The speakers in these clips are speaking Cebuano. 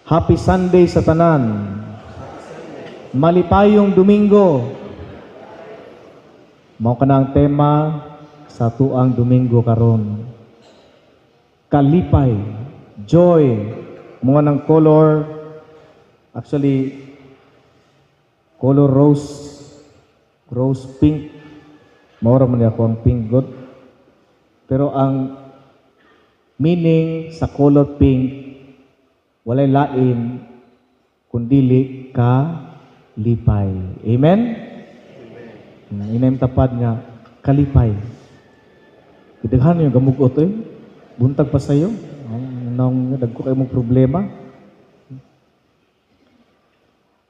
Happy Sunday sa tanan. Malipayong Domingo. Mao kana ang tema sa atuang Domingo karon. Kalipay, joy, mao nang color, actually color rose, rose pink. Mao ra man ako ang pink god. Pero ang meaning sa color pink, walay lain kundili ka lipay. Amen? Inay tapad nga kalipay. Kidaghan yung gamugot eh. Buntag pa sayo. Nang dagko kay mong problema.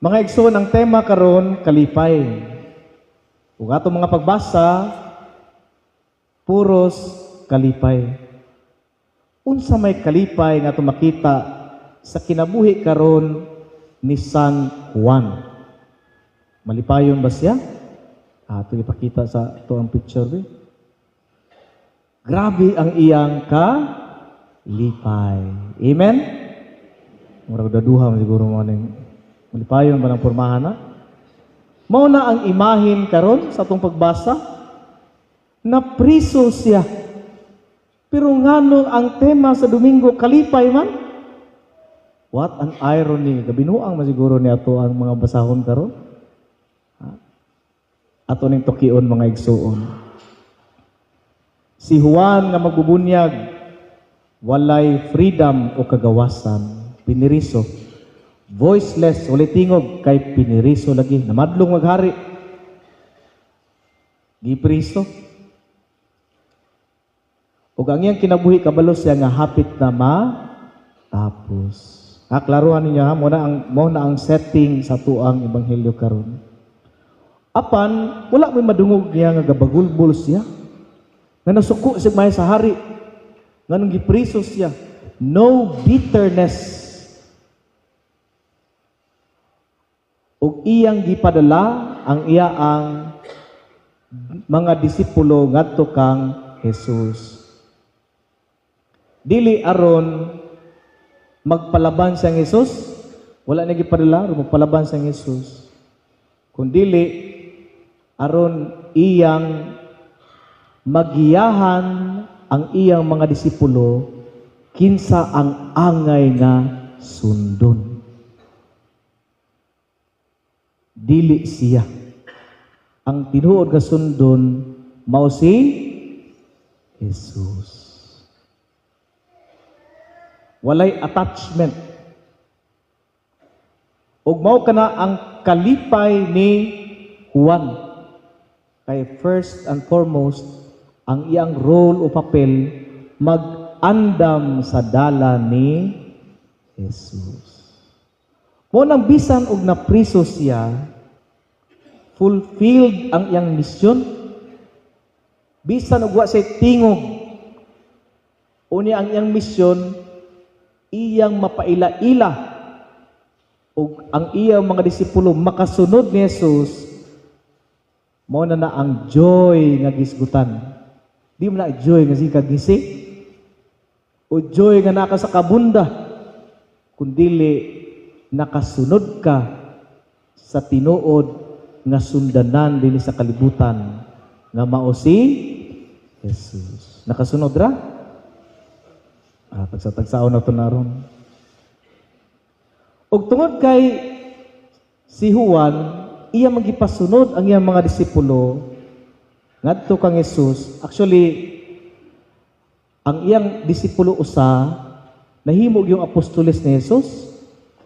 Mga igsoon, ang tema karon, kalipay. Ug atong mga pagbasa, puros kalipay. Unsa may kalipay nga atong makita sa kinabuhi karon ni San Juan? Malipayon ba siya? Ah, ito ipakita sa ito ang picture. Be. Grabe ang iyang kalipay. Amen? Murag daduha man siguro mo ning malipayon ba ng pormahan na? Mao na ang imahin karon sa atong pagbasa na priso siya. Pero ngano ang tema sa Domingo kalipay man? What an irony. Gabinuang man siguro ni ato ang mga basahon karon. Ha? Ato ning tukion, mga igsuon. Si Juan nga magbubunyag, walay freedom o kagawasan, piniriso. Voiceless, walay tingog kay piniriso lagi. Namadlong maghari. Gipriso. Ug ang iyang kinabuhi, kabalo siya nga hapit na matapos. Ha, klaruhan ninyo ha, mo na ang setting sa tuang ebanghelyo karon. Apan wala may madungog niya nga gabagulbol siya. Nga nasuko siya may sa hari. Nga nung gipriso siya. No bitterness. Ug iyang gipadala ang iya ang mga disipulo ngadto kang Jesus. Dili aron magpalaban siyang Jesus, wala na gipadala aron magpalaban siyang Jesus. Kundili aron iyang magiyahan ang iyang mga disipulo kinsa ang angay nga sundon. Dili siya. Ang tinuod nga sundon mao si Jesus. Walay attachment. Ug mao kana ang kalipay ni Juan. Kay first and foremost, ang iyang role o papel, mag-andam sa dala ni Jesus. Mo nang bisan og napriso siya, fulfilled ang iyang misyon. Bisan og wa siya tingog, unya ang iyang misyon, iyang mapaila-ila ug ang iyang mga disipulo makasunod ni Jesus, mao na na ang joy nga gisgutan. Di mo na joy nga si kagisi o joy nga naka sa kabunda, kundili nakasunod ka sa tinuod nga sundanan dinhi sa kalibutan nga mao si Jesus. Nakasunod ra? Ah, tagsa-tagsaon na to na ron. Ug tungod kay si Juan, iya magipasunod ang iyang mga disipulo ngadto kang Jesus. Actually, ang iyang disipulo usa nahimo yung apostoles ni Jesus,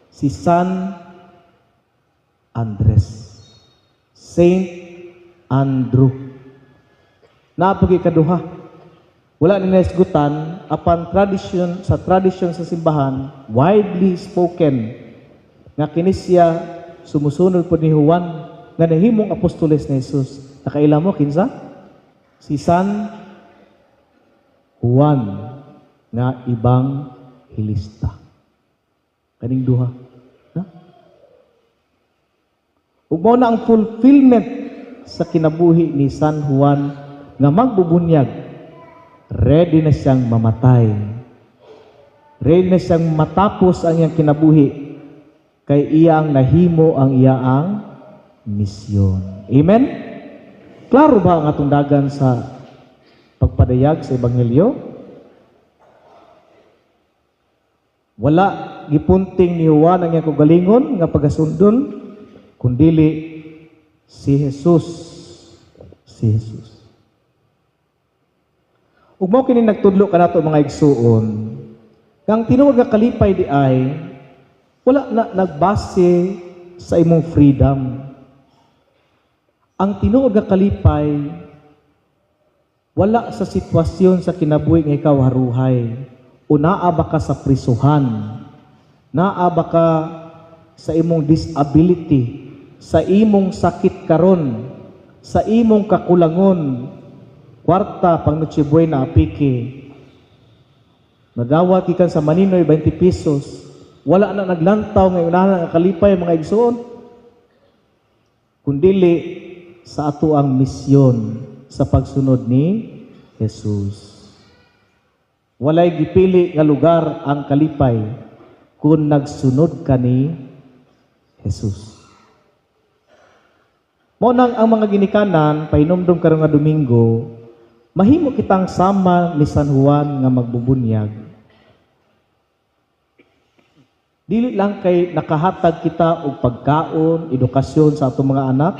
si San Andres. Saint Andrew. Napagi kaduha. Wala ni naisgutan apan tradition sa tradition sa simbahan, widely spoken nga kini siya sumusunod po ni Juan nga nahimong apostoles ni Jesus. Nakaila mo kinsa? Si San Juan nga Ebanghilista. Kaning duha. Na? Ug mao na ang fulfillment sa kinabuhi ni San Juan nga magbubunyag. Ready na siyang mamatay. Ready na siyang matapos ang iyang kinabuhi kay iyang nahimo ang iyang misyon. Amen? Klaro ba ang atong dagan sa pagpadayag sa Ebanghelyo? Wala gipunting ni Juan ang iyang kaugalingon nga pagasundon, kundili si Jesus. Si Jesus. Ug mao kini nagtudlo kanato, mga igsuon, kang tinuod nga kalipay di ay wala na nagbase sa imong freedom. Ang tinuod nga kalipay wala sa sitwasyon sa kinabuhi nga ikaw haruhay. O naa ba ka sa prisuhan? Naa ba ka sa imong disability, sa imong sakit karon, sa imong kakulangon, kwarta pang Noche Buena apiki? Nadawat gikan sa Maninoy 20 pesos. Wala na naglantaw nga unahan nga kalipay, mga igsoon, kundili sa ato ang misyon sa pagsunod ni Jesus. Walay gipili nga lugar ang kalipay kung nagsunod ka ni Jesus. Mao nang ang mga ginikanan, pahinumdum karon nga Domingo, mahimo kitang sama ni San Juan nga magbubunyag. Dili lang kay nakahatag kita og pagkaon, edukasyon sa atong mga anak,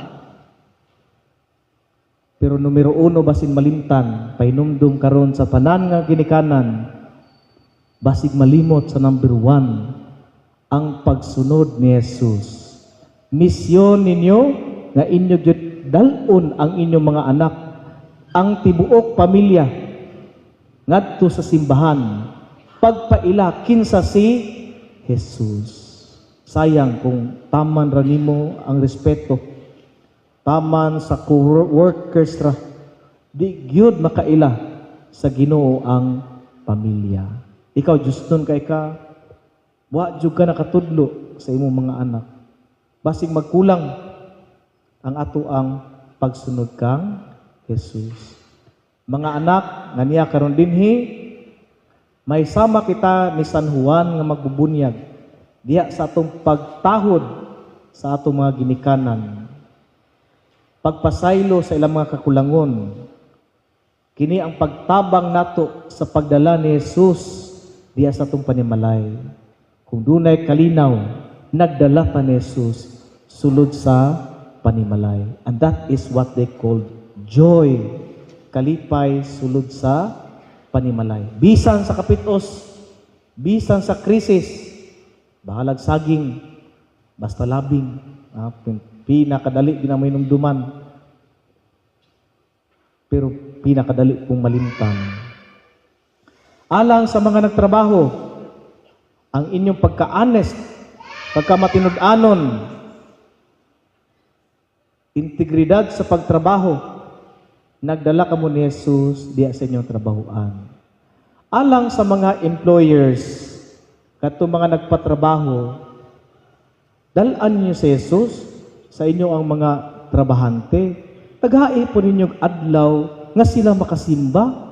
pero numero uno, basin malimtan, pahinumdum karon sa tanan nga ginikanan, basig malimot sa number one, ang pagsunod ni Jesus. Misyon ninyo nga inyo gyud dal-on ang inyong mga anak, ang tibuok pamilya ngadto sa simbahan, pagpaila kinsa si Jesus. Sayang kung taman ra nimo ang respeto, taman sa co-workers ra, di gyud makaila sa Ginoo ang pamilya. Ikaw, Juston kay ka, wa jud ka nakatudlo sa imong mga anak. Basig magkulang ang ato ang pagsunod kang Jesus. Mga anak nga niya karon dinhi, may sama kita ni San Juan nga magbubunyag diha sa atong pagtahod sa atong mga ginikanan. Pagpasaylo sa ilang mga kakulangon. Kini ang pagtabang nato sa pagdala ni Jesus diha sa atong panimalay. Kung dunay kalinaw, nagdala pa ni Jesus sulod sa panimalay. And that is what they called joy. Kalipay sulod sa panimalay. Bisan sa kapitos, bisan sa krisis, bahalag saging, basta labing, pinakadali ginamahinumduman, pero pinakadali pong malimtan. Alang sa mga nagtrabaho, ang inyong pagka-honest, pagkamatinud-anon, integridad sa pagtrabaho, nagdala kamo ni Jesus diya sa inyong trabahoan. Alang sa mga employers, kato mga nagpatrabaho, dal-an niyo si Jesus sa inyo ang mga trabahante. Tagai po ninyong adlaw nga sila makasimba.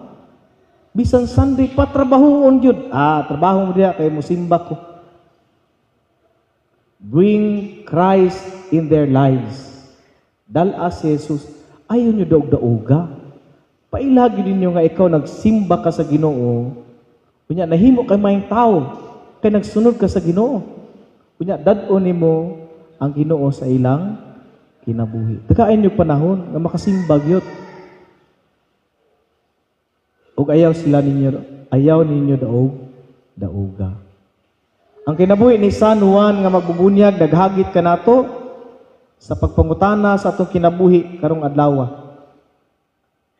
Bisan Sunday pa, trabahoon gyud. "Ah, trabaho mo diya kay musimba ko." Bring Christ in their lives. Dal-a si Jesus. Ayaw nyo daog-daoga. Pailagi ninyo nga ikaw nagsimba ka sa Ginoo. Unya nahimo kay maayong tao kay nagsunod ka sa Ginoo. Unya dad-on nimo ang Ginoo sa ilang kinabuhi. Tagaan nyo panahon nga makasimba gyud. Ug ayaw sila ninyo, ayaw ninyo daog daoga. Ang kinabuhi ni San Juan nga magbubunyag naghagit kanato sa pagpangutana sa atong kinabuhi karong adlaw.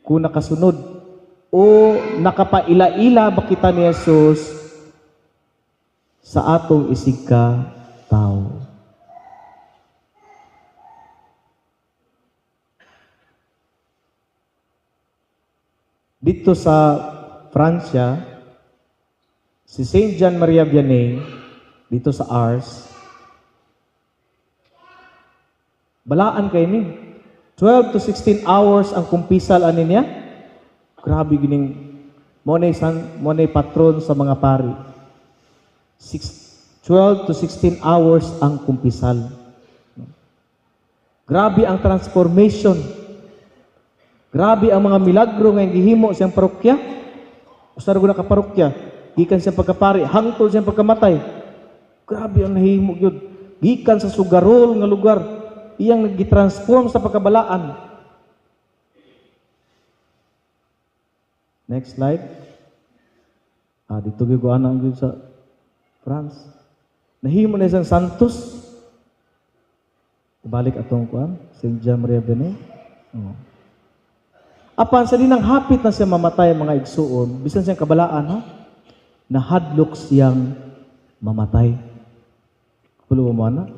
Kung nakasunod o nakapaila-ila ba kita ni Jesus sa atong isig ka tao. Dito sa Francia, si Saint John Maria Vianney, dito sa Ars, balaan kay ni. 12 to 16 hours ang kumpisal ani niya. Grabe gining mo na san mo na patron sa mga pari. 12 to 16 hours ang kumpisal. Grabe ang transformation. Grabe ang mga milagro nga gihimo siyang parokya. Usa ra ka parokya, gikan siyang pagkapari hangtod siyang pagkamatay. Grabe ang nahimo gyud. Gikan sa sugarol nga lugar, iyang gitransform sa pagkabalaan. Next slide. Dito gyud ko ana gyud sa France. Nahimo na isang santos. Balik atong kuan, Saint Jean Maria Vianney. Oh. Apan sa dinang hapit na siya mamatay, mga igsuon, bisan siyang kabalaan ha, nahadlok siyang mamatay. Kulo mo ana?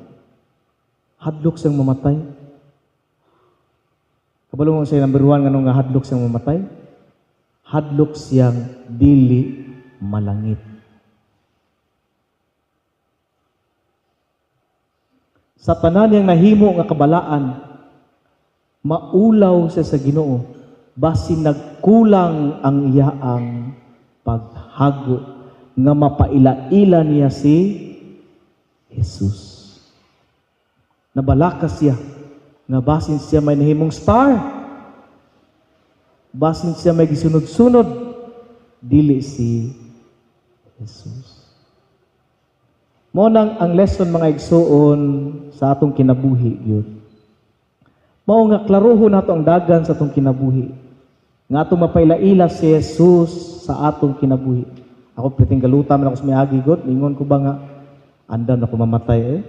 Hadlok siyang mamatay. Kabalo mo siya number 1 nganong nga hadlok siyang mamatay? Hadlok siyang dili malangit. Sa tanan niyang nahimo nga kabalaan, maulaw siya sa Ginoo, basin nagkulang ang iyaang paghago nga mapaila-ila niya si Jesus. Nabalaka siya nga basin siya may nahimong star, basin siya may gisunod-sunod, dili si Jesus. Mao nang ang lesson, mga igsuon, sa atong kinabuhi gyud. Mao nga klarohon nato ang dagan sa atong kinabuhi. Nga atong mapailaila si Jesus sa atong kinabuhi. Ako priting galuta man ako sa miagi god, ingon ko ba nga andam na ko mamatay eh.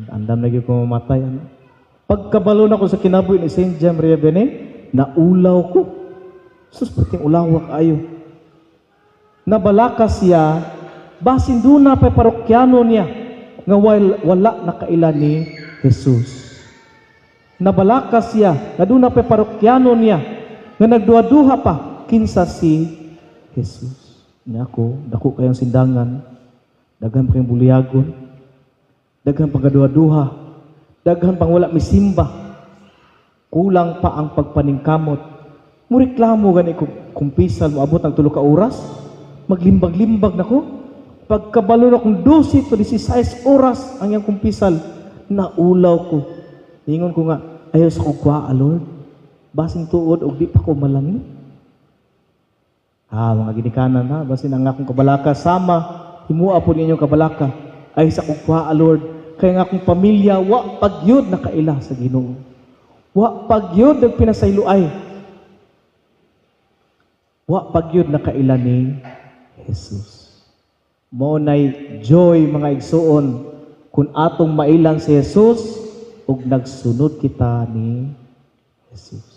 Andam na gyud ko mamatay ano. Pagkabalo na ko sa kinabuhi ni Saint Jean Maria Vianney, naulaw ko. Sus, priting ulawak ayo. Nabalaka siya, basin duna pa'y parokyano niya nga wala nakaila ni Jesus. Nabalaka siya nga duna pa'y parokyano niya nga nagduha-duha pa kinsa si Jesus. Nya ako, dako kayong sindangan, daghan pa kayong buliyagon, daghan pang kaduha-duha, daghan pang wala misimba, kulang pa ang pagpaningkamot. Mureklamo gani ko kumpisal moabot ang 3 ka oras, maglimbag-limbag nako. Pagkabalo na kung 12 to 16 oras ang iyang kumpisal, naulaw ko. Ingon ko nga, ayaw sa kong kuha, Lord. Basin tuod og di pa ko malangit. Mga ginikanan ha, basin ang akong kabalaka sama, himua po ninyong kabalaka. Ay sa kong kuha, Lord. Kaya nga akong pamilya, wa pagyud nakaila sa Ginoo. Wa pagyud nagpinasayloay. Wa pagyud nakaila ni Jesus. Mao nay joy, mga igsuon, kung atong mailan si Jesus ug nagsunod kita ni Jesus.